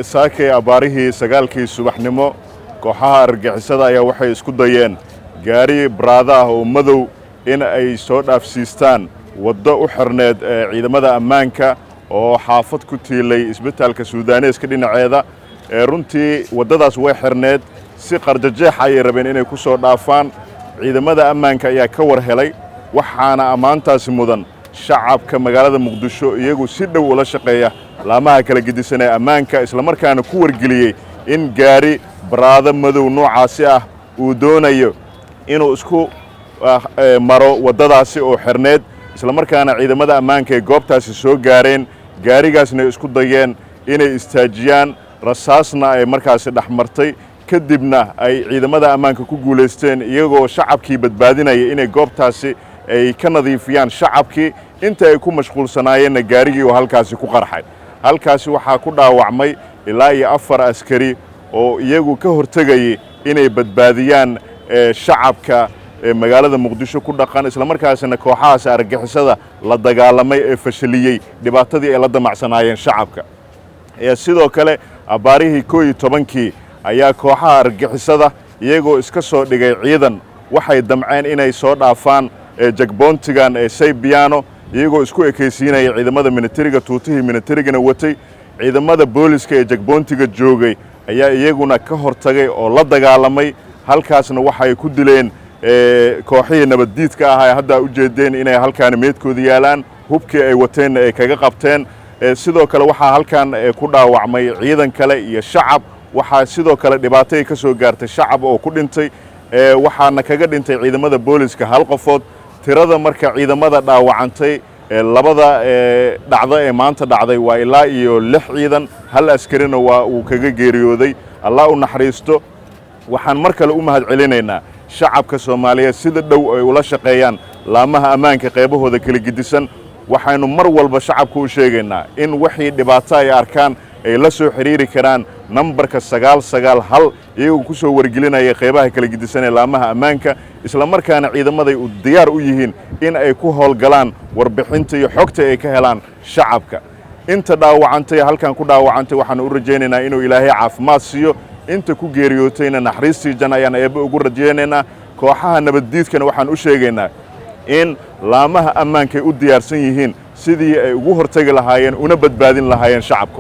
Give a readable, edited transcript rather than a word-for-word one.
Saakay abbaarihii 9-kii subaxnimo, kooxaha argagixisada ayaa waxay isku dayeen gaari Prado ah oo madow in ay soo dhaafsiistaan waddo u xirneed ee ciidamada ammaanka oo xaafad ku tiilay isbitaalka Suudaneeska dhinaceeda. Runtii waddadaas way xirneed, si qarjajeex ayay rabeen inay ku soo dhaafaan. Ciidamada ammaanka ayaa ka war helay, waxaana ammaantaasi mudan shacabka magaalada Muqdisho, iyagu si dhow ula shaqeeya laamaha kala gedisan ee ammaanka, islamarkaana ku wargeliyey in gaari Prado madow noocaasi ah uu doonayo inuu isku maro waddadaasi oo xirneed, islamarkaana ciidamada ammaanka ay goobtaasi soo gaareen, gaarigaasna ay isku dayeen inay istaajiyaan, rasaasna ay markaasi dhex martay. Kadibna ay ciidamada ammaanka ku guulaysteen, iyagoo shacabkii badbaadinaya, inay goobtaasi ay ka nadiifiyaan shacabkii. Inta ay ku mashquulsanaayeenna gaarigii oo halkaasi ku qarxay. Halkaasi waxaa ku dhaawacmay ilaa iyo 4 askari oo iyagu ka hortegayay inay badbaadiyaan shacabka magaalada Muqdisho ku dhaqan, islamarkaasina kooxahaas argagixisada la dagaalamay ee fashaliyey dhibaatadii ay la damacsanaayeen shacabka. Sidoo kale abbaarihii 11-kii ayaa kooxaha argagixisada, iyagoo iska soo dhigay ciidan, waxay damceen inay soo dhaafaan checkpoint-igan ee Saybiano, iyagoo isku ekaysiinaya ciidamada militariga, tuutihii militarigana watay. Ciidamada booliska ee checkpoint-iga joogay ayaa iyaguna ka hortagay oo la dagaalamay. Halkaasna waxay ku dileen kooxihii nabaddiidka ah ee hadda u jeedeen inay halkaani meedkooda yaalaan, hubkii ay wateenna ay kaga qabteen. Sidoo kale waxaa halkan ku dhaawacmay ciidan kale iyo shacab. Waxaa sidoo kale dhibaatay ka soo gaartay shacab oo ku dhintay. Waxaana kaga dhintay ciidamada booliska hal qofood. Tirada marka ciidamada dhaawacantay labada dhacdo ee maanta dhacday waa ilaa iyo lix ciidan, hal askarina waa uu kaga geeriyooday. Allah u naxariisto. Waxaan mar kale u mahad celinaynaa shacabka Soomaaliyeed sida dhow ay ula shaqeeyaan laamaha ammaanka qaybahooda kala gedisan. Waxaynu mar walba shacabka u sheegaynaa in wixii dhibaato ay arkaan ay la soo xidhiiri karaan nambarka 991, iyagoo ku soo wargelinaya qaybaha kala gedisan ee laamaha ammaanka, isla markaana ciidamaday u diyaar u yihiin in ay ku howlgalaan warbixinta iyo xogta ay ka helaan shacabka. Inta dhaawacantay, halkan ku dhaawacantay, waxaanu u rajaynaynaa inuu Ilaahay caafimaad siiyo. Inta ku geeriyootayna naxariistii jan ayaan Eebbe ugu rajaynaynaa. Kooxaha nabaddiidkana waxaan u sheegaynaa in laamaha ammaankay u diyaarsan yihiin sidii ay ugu hortegi lahaayeen una badbaadin lahaayeen shacabkooda.